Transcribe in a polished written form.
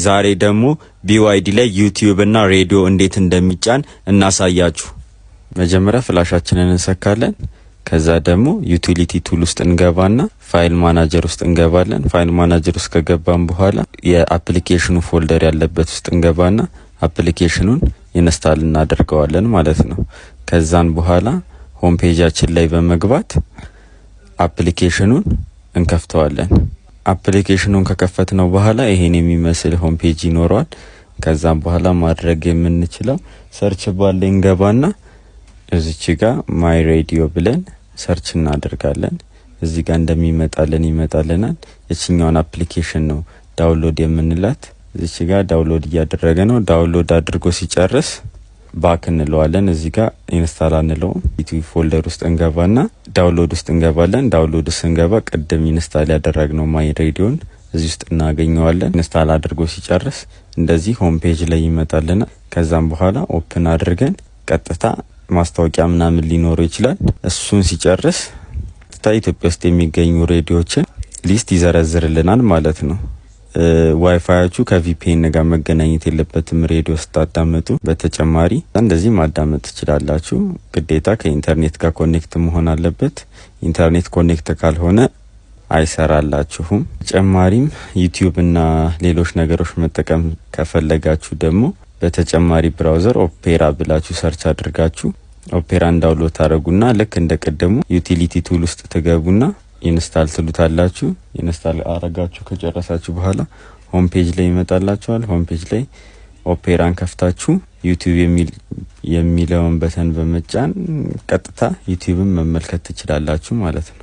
ዛሬ ደግሞ BYD ላይ YouTube እና ሬዲዮ እንዴት እንደሚጫን እናሳያችሁ። መጀመሪያ flash ኣችንን እንሰካለን። ከዛ ደግሞ utility tool ውስጥ እንገባና file manager ውስጥ እንገባለን። File manager ውስጥ ከገባን በኋላ የ application ኑ folder ያለበት ውስጥ እንገባና application ኑን install እናደርገዋለን ማለት ነው። ከዛን በኋላ home page ኣችን ላይ በመግባት application ኑን እንከፍተዋለን። Application ኑን ከከፈትነው በኋላ ይሄን የሚመስል home page ይኖረዋል። ከዛም በኋላ ማድረግ የምንችለው search bar ላይ እንገባና እዚች ጋ my radio ብለን search እናደርጋለን። እዚህ ጋር እንደሚመጣልን ይመጣልናል። የችኛውን application ነው download የምንላት። እዚች ጋር download እያደረገ ነው። Download አድርጎ ሲጨርስ back እንለዋለን። እዚህ ጋር install አንለውም። YouTube folder ውስጥ እንገባና download ውስጥ እንገባለን። Download ስንገባ ቅድም install ያደረግነው my radio ን እዚህ ውስጥ እናገኘዋለን። Install አድርጎ ሲጨርስ እንደዚህ home page ላይ ይመጣልናል። ከዛም በኋላ open አድርገን ቀጥታ ማስታወቂያ ምናምን ሊኖረው ይችላል። እሱን ሲጨርስ ቀጥታ ኢትዮጵያ ውስጥ የሚገኙ ሬዲዮችን list ይዘረዝርልናል ማለት ነው። WiFi ያችሁ ከ VPN ጋር መገናኘት የለበትም ሬዲዮ ስታዳምጡ። በተጨማሪ እንደዚህ ማዳመጥ ትችላላችሁ። ግዴታ ከኢንተርኔት ጋር connect መሆን አለበት። ኢንተርኔት connect ካልሆነ አይሰራላችሁም። ተጨማሪም YouTube እና ሌሎች ነገሮች መጠቀም ከፈለጋችሁ ደግሞ በተጨማሪ browser Opera ብላችሁ search አድርጋችሁ Opera ን download ታደረጉና ልክ እንደ ቅድሙ utility tool ውስጥ ትገቡና install ትሉታላችሁ። Install አረጋችሁ ከጨረሳችሁ በኋላ home page ላይ ይመጣላችኋል። Home page ላይ Opera ን ከፍታችሁ YouTube የሚለውን button በመጫን ቀጥታ YouTube ን መመልከት ትችላላችሁ ማለት ነው።